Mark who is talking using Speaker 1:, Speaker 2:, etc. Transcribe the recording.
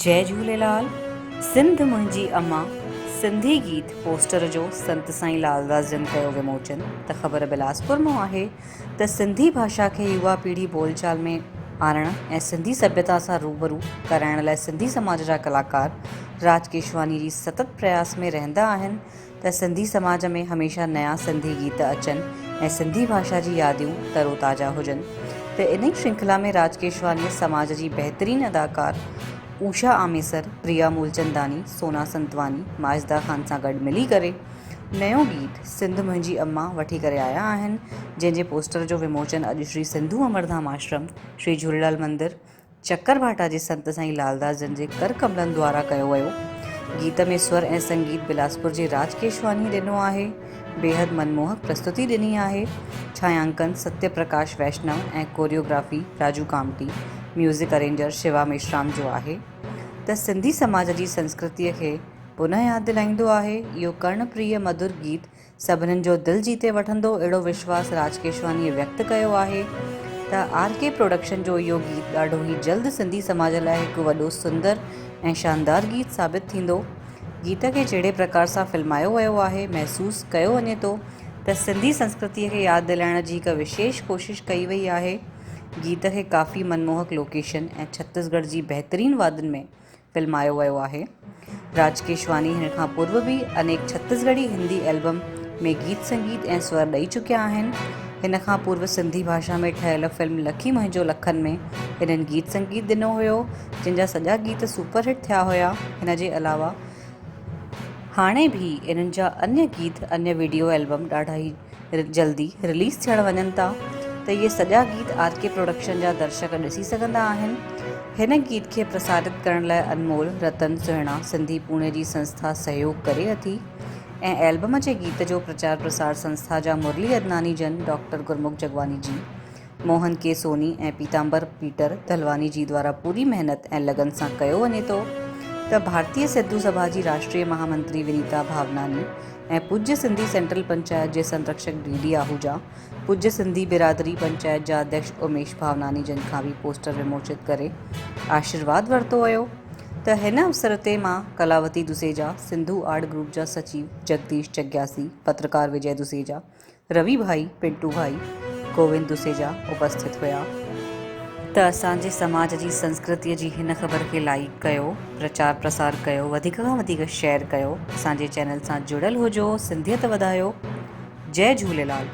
Speaker 1: جئي جهوليلال سنڌ منهنجي اما سنڌي گيت پوسٽر جو سنت سائين لالداس جن ڪيو وموچن ته خبر بلاسپور مان آهي ته سنڌي ڀاشا کي يووا پيڙهي ٻول چال ۾ آڻڻ ۽ سنڌي سڀيتا سان روبرو ڪرائڻ لاء سنڌي سماج جا ڪلاڪار راج ڪيشواني جي ستت پرياس ۾ رهندا آهن ته سنڌي سماج ۾ هميشه نيا سنڌي گيت اچن ۽ سنڌي ڀاشا جي ياديون ترو تازه هجن ته انهي شرنکلا ۾ راج ڪيشوانيء سماج جي بهترين اداڪار اوشا آميسر، پريا مولچنداني، سونا سنتواني، ماجده خان سان گڏ ملي ڪري نيو گيت سنڌ منهنجي اما وٺي ڪري آيا آهن جنهن جي پوسٽر جو وموچن اڄ شري سنڌو امرڌام آشرم شري جهوليلال مندر چڪر ڀاٽا جي سنت سائين لالداس جن جي ڪر ڪملن دوارا ڪيو ويو. گيت ۾ سور ۽ سنگيت بلاسپور جي راج ڪيشوانيء ڏنو آهي. بيحد منموهڪ پرستتي ڏني آهي. ڇايانڪن ستيه Prakash Vishnu ۽ choreography Raju Kamti, music arranger Shiva Meshram جو آهي ته سنڌي سماج جي سنسڪرتيء کي پنهه ياد دلائيندو آهي. اهو ڪرڻ پريه مڌر گيت سڀنين جو دل جيتي وٺندو اهڙو وشواس راج ڪيشوانيء ويڪت ڪيو آهي ته آر ڪي پروڊڪشن جو اهو گيت ڏاڍو ئي جلد سنڌي سماج لاء هڪ وڏو سندر ۽ شاندار گيت ثابت ٿيندو. گيت کي جهڙي پرڪار سان فلمايو ويو آهي محسوس ڪيو وڃي ٿو ته سنڌي سنسڪرتيء کي ياد دلائڻ جي هڪ وشيش ڪوشش ڪئي وئي آهي. گيت کي ڪافي منموهڪ لوڪيشن ۽ ڇتيسڳڙهه جي بهترين وادين ۾ فلمايو ويو آهي. راج ڪيشواني هن کان پورو به انيڪ ڇتيسڳڙهي هندي البم ۾ گيت سنگيت ۽ سور ڏئي چڪيا آهن. هن کان پورو سنڌي ڀاشا ۾ ٺهيل فلم لکي منهنجو لکن ۾ هنن گيت سنگيت ڏنو هيو جن جا سڄا گيت سپر هٽ ٿيا هيا. هن جي علاوه هاڻي به انهن جا انيه گيت انيه وڊيو البم ڏاڍا ئي جلدي رليز ٿيڻ وڃن ٿا ته اهي سڄا گيت آر ڪي پروڊڪشن جا درشڪ ڏسي سگهندا آهن. هن گيت کي پرسارت ڪرڻ لاء انمول رتن سهڻا سنڌي پوڻي جي سنسٿا سهيوگ ڪري اٿي ۽ البم جي گيت جو پرچار پرسار سنسٿا جا مرلي ادناني جن، ڊاڪٽر گرمک جڳواني جي، موهن ڪي سوني ۽ پيتامبر پيٽر ڌلواني جي دوارا پوري محنت ۽ لگن سان ڪيو وڃي ٿو ته ڀارتيه سنڌو سڀا جي راشٽريه مهامنتري ونيتا ڀاوناني ۽ پوڄ سنڌي سينٽرل پنچائت جي سنرڪشڪ ڊي ڊي آهوجا، پوڄ سنڌي برادري پنچائت جا اڌيڪش اميش ڀاوناني جن کان به پوسٽر وموچت ڪري آشيرواد ورتو ويو ته هن اوسر تي مان ڪلاوتي دسيجا، سنڌو آرٽ گروپ جا سچيو جگديش جگياسي، پترڪار وجي دسيجا، روي ڀائي، پنٽو ڀائي، گووند دسيجا اپسٿت هيا. ته اسان جي سماج جي سنسڪرتيء جي هن خبر کي لائيڪ ڪيو، پرچار پرسار ڪيو، وڌيڪ کان وڌيڪ شيئر ڪيو، اسان جي چينل سان جڙيل هجو، سنڌيت وڌايو. جئي جهوليلال.